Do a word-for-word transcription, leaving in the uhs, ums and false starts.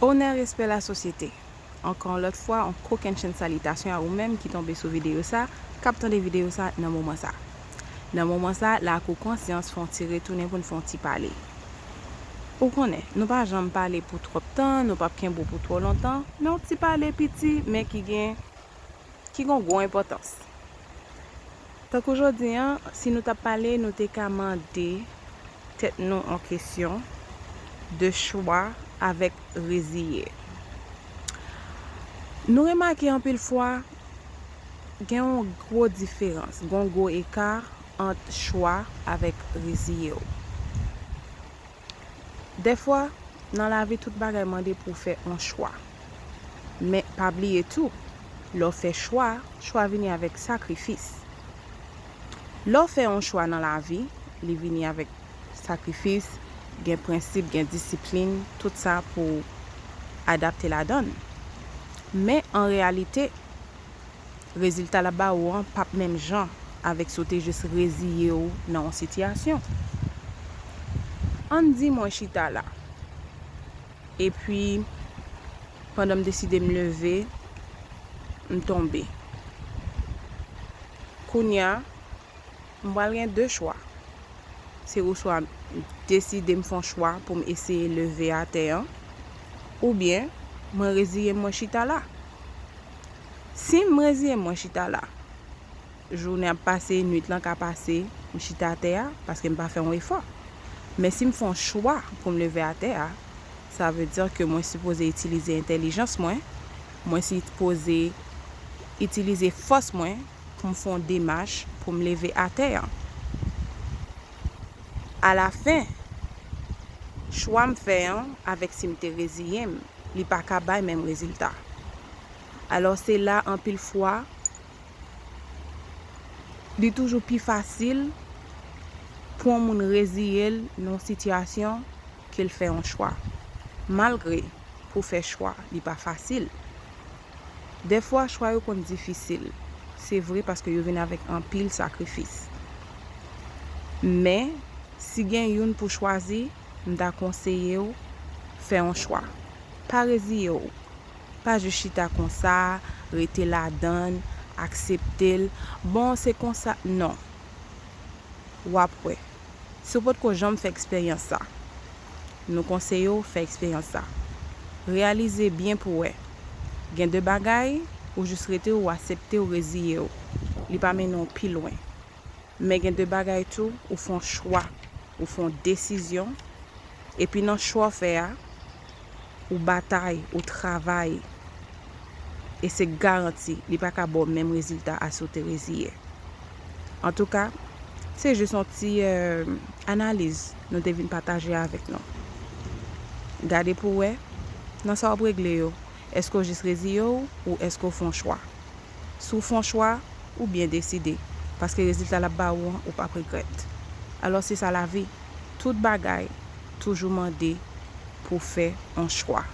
Onè, respè, lasosyete. Ankò yon lòt fwa, yon kokennchenn salitasyon a ou menm ki tonbe sou videyo sa, k ap tande videyo sa nan moman sa. Nan moman sa, lakou konsyans fè yon ti retounen pou n fè yon ti pale. Ou konnen, nou pa janm pale pou twòp tan, nou p ap kenbe w pou twò lontan, men yon ti pale piti, men ki gen, ki gen yon gwo enpòtans. Tankou jodi a, si nou t ap pale, nou te ka mande tèt nou yon kesyon de chwa avèk reziye. Nou remake anpil fwa, gen yon gwo diferans, gen yon gwo eka ant chwa avèk reziye w. Dèfwa, nan lavi, tout bagay mande pou w fè yon chwa. Men, pa bliye tou, lè w fè chwa, chwa vini avèk sakrifis. Lè w fè yon chwa nan lavi, li vini avèk sakrifis, gen prensip, gen disiplin, tout sa pou w adapte ladan l. Men, an reyalite, rezilta l ap ba ou an p ap menm jan avèk si w te jis reziye w nan yon sitiyasyon. Ann di mwen chita la, epi pandan m deside m leve, m tonbe. Kounye a, m pral gen de chwa. Se oswa m deside m fè yon chwa pou m eseye leve atè an, oubyen mwen reziye m, mwen chita la. Si m reziye m, mwen chita la, jounen ap pase, nwit lan ka pase, m chita atè a, paske m pa fè yon efò. Men si m fè yon chwa pou m leve atè a, sa vle di ke mwen sipoze itilize entèlijans mwen, mwen sipoze itilize fòs mwen pou m fè yon demach pou m leve atè a. Alafen, chwa m fè an avèk si m te reziye m, li pa ka bay menm rezilta. Alò, se la anpil fwa, li toujou pi fasil pou yon moun reziye l nan yon sitiyasyon ke l fè yon chwa. Malgre, pou fè chwa, li pa fasil. Dèfwa, chwa yo konn difisil. Se vre, paske yo vin avèk anpil sakrifis. Men, si gen youn pou chwazi, m ta konseye w fè yon chwa. Pa reziye w. Pa jis chita konsa, rete ladan l, aksepte l. Bon, se konsa. Non. W ap wè. Si w potko janm fè eksperyans sa, nou konseye w fè eksperyans sa. Reyalize byen pou w wè. Gen de bagay, ou jis rete, ou aksepte, ou reziye w. Li pa mennen w pi lwen. Men gen de bagay tou, ou fè yon chwa, ou fè yon desizyon, epi nan chwa w fè a, ou batay, ou travay, e se garanti, li pa ka ba w menm rezilta a si w te reziye. Antouka, se jis yon ti, eh, analiz nou te vin pataje avèk nou. Gade pou w wè, nan sa w ap regle yo, èske w jis reziye w ou èske w fè yon chwa? Si w fè yon chwa, ou byen deside, paske rezilta l ap ba ou an, ou p ap regrèt. Alò, se sa lavi. Tout bagay toujou mande pou w fè yon chwa.